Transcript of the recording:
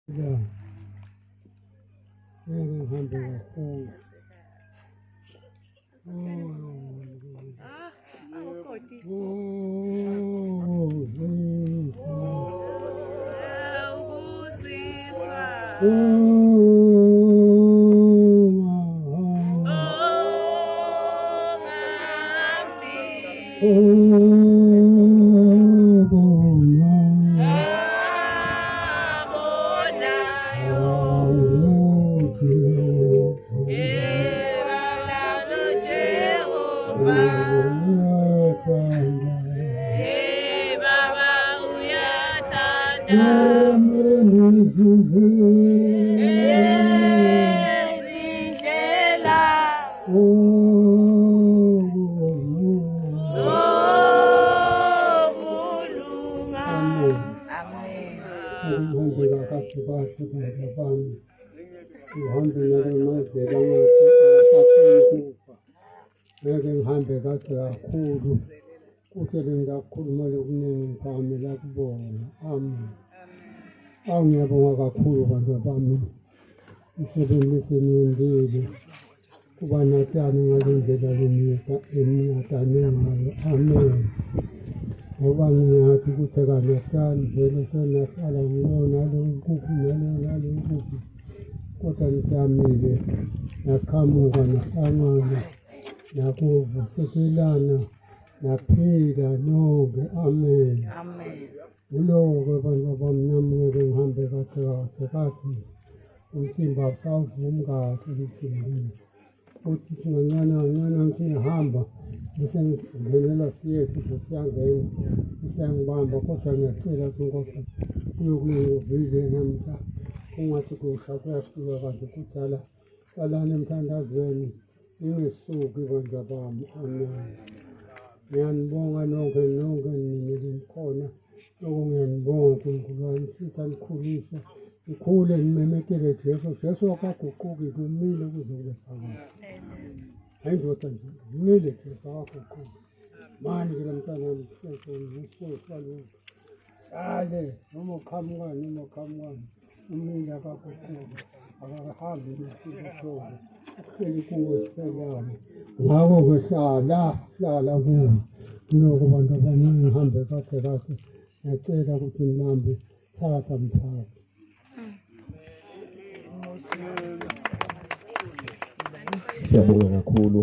La ngeke ngihambe kakhulu. Ngeke ngihambe kahle kakhulu kuthi ngingakhuluma lokuningi ngiphakamela kubona. Amen. Awu, ngiyabonga kakhulu bantu bami, umsebenzi eseniwenzile kuba natani ngale ndlela leningatane ngayo. Amen. Ngoba ngingathi ukuthi akanatani vele senahlala ngulo nalo nkukhu nalo nalo nkukhu, kodwa nitamile naqhamuka nahlangana nakuvusekelana naphila nonke. Amen. Kuloko bantu bami, nami ngeke ngihambe kahle kahle kathi umtimba awusawuvumi kahle umtimbini, uthi kancane kancane ngithi ngihamba bese ngingenela siyethu sesiyangena sesiyangibamba, kodwa ngiyacela Nkosi kuyokulunguvile namhla kungathi kusha kuyafika kanti kudala. Hlalani emthandazweni ningesuki bandla bami. Amen. Ngiyanibonga nonke nonke nina nikhona, lokho ngiyanibonga. uNkulunkulu wami sithi anikhulise nikhule nimemetele Jesu. Jesu akaguquki, kumile kuze kube phakade. Hayi ndoda nje umile Jesu akaguquki. Mani ke mntanami ususalutho hlale noma uqhamukani noma uqhamukani, umile akaguquki, akakahambi nesihlobo uhleli kuwe siphelane. Ngakho-ke hlala hlala kuwe kuloko bantu abaningi ngihambe kahle kahle. Ngiyacela ukuthi nibambe, thatha mphathi. Siyabonga kakhulu.